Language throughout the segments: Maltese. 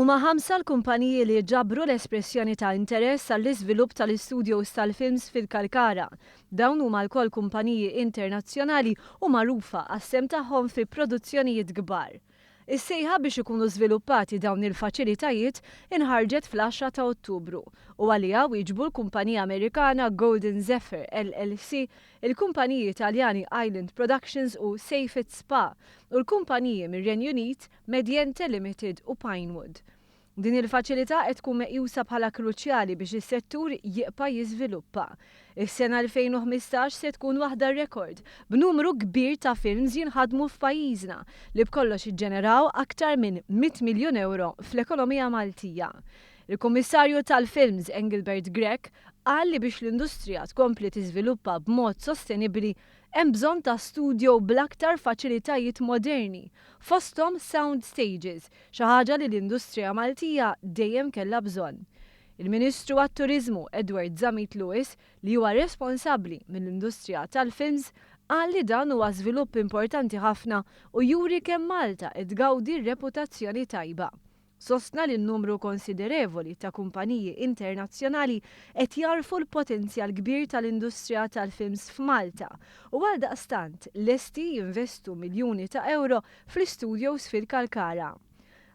Huma ħamsa l-kumpaniji li ġabru l-espressjoni ta' interess għall-iżvilupp tal-istudios tal-films fil-Kalkara. Dawn huma lkoll kumpaniji internazzjonali u magħrufa għas-sehem tagħhom fi produzzjonijiet kbar. Is-sejħa biex ikunu żviluppati dawn il-faċilitajiet inħarġet fl-għaxra ta' Ottubru u għaliha wieġbu l-kumpanija Amerikana Golden Zephyr LLC, il-kumpaniji Taljani Island Productions u Safet Spa u l-kumpaniji mir-Renju Unit Mediente Limited u Pinewood. Din il-faċilità qed tkun meqjusa bħala kruċjali biex is-settur jibqa' jiżviluppa. Is-sena 2015 se tkun waħda rekord, b'numru kbir ta' films jinħadmu f'pajjiżna, li b'kollox iġġeneraw aktar minn 100 miljun ewro fl-ekonomija Maltija. Il-Kummissarju tal-Films Engelbert Grech qal li biex l-industrija tkompli tiżviluppa b'mod sostenibbli hemm bżonn ta' studio bl-aktar faċilitajiet moderni, fosthom sound stages, xi ħaġa li l-industrija Maltija dejjem kellha bżonn. Il-Ministru għat-Turiżmu Edward Zammit Lewis, li huwa responsabbli mill-industrija tal-films, qal li dan huwa żvilupp importanti ħafna u juri kemm Malta qed tgawdi reputazzjoni tajba. Sostna li n-numru konsiderevoli ta' kumpaniji internazzjonali qed jagħrfu l-potenzjal kbir tal-industrija tal-films f'Malta u għaldaqstant lesti jinvestu miljuni ta' ewro fl-istudios fil-Kalkara.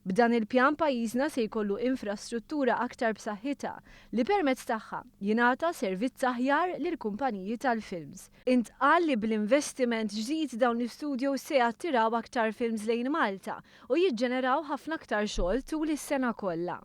B'dan il-pjan pajjiżna se jkollu infrastruttura aktar b'saħħitha li permezz tagħha jingħata servizz aħjar lill-kumpaniji tal-films. Intqal li bl-investiment ġdid dawn l-istudios se jattiraw aktar films lejn Malta u jiġġeneraw ħafna aktar xogħol tul is-sena kollha.